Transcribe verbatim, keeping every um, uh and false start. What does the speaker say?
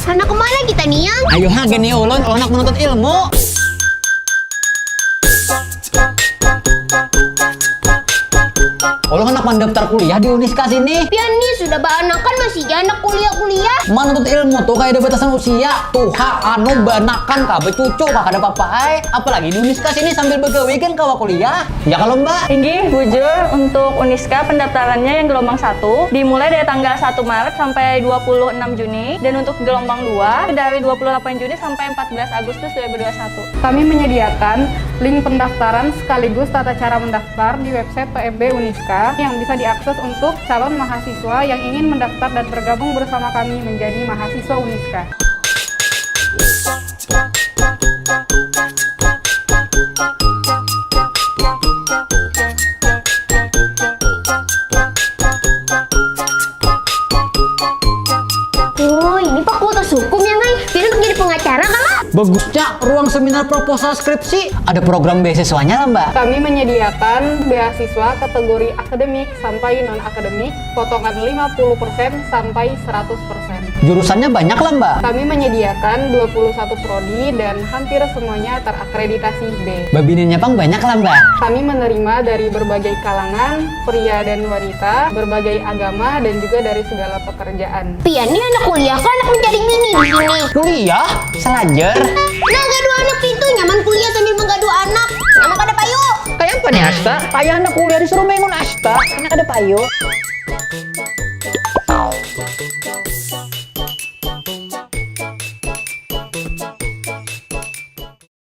Handak kemana kita, Niang? Ayo ha, gini ulun, ulun handak menuntut ilmu. Ulun handak mandaftar kuliah di Uniska sini. Pian ni sudah baanakan masih ja handak kuliah-kuliah. Menuntut ilmu tuh kayak ada batasan usia. Tuha, anu, baanakan kah, becucu kah, kada apa-apa ai. Apalagi di Uniska sini sambil begawe kan kawa kuliah. Ya kalau Mbak? Inggih, bujur, untuk Uniska pendaftarannya yang gelombang satu dimulai dari tanggal satu Maret sampai dua puluh enam Juni, dan untuk gelombang dua dari dua puluh delapan Juni sampai empat belas Agustus dua ribu dua puluh satu. Kami menyediakan link pendaftaran sekaligus tata cara mendaftar di website P M B Uniska yang bisa diakses untuk calon mahasiswa yang ingin mendaftar dan bergabung bersama kami menjadi mahasiswa Uniska. Oh, ini Fakultas Hukum ya, Ngai? Pian handak jadi pengacara kah? Bagusnya ruang seminar proposal skripsi. Ada program beasiswanya lah, Mbak? Kami menyediakan beasiswa kategori akademik sampai non-akademik, potongan lima puluh persen sampai seratus persen. Jurusannya banyak lah, Mbak? Kami menyediakan dua puluh satu prodi dan hampir semuanya terakreditasi B. Babininya pang banyak lah, Mbak? Kami menerima dari berbagai kalangan, pria dan wanita, berbagai agama, dan juga dari segala pekerjaan. Pian ni handak kuliah kah handak mencari bini di sini? Kuliah? Salajar? Nah, gaduh anak pintu, nyaman kuliah sambil menggaduh anak. Nyaman kada payu. Kayak apa nih, Asta? Ayah anak kuliah disuruh mengun, Asta. Karena kada payu.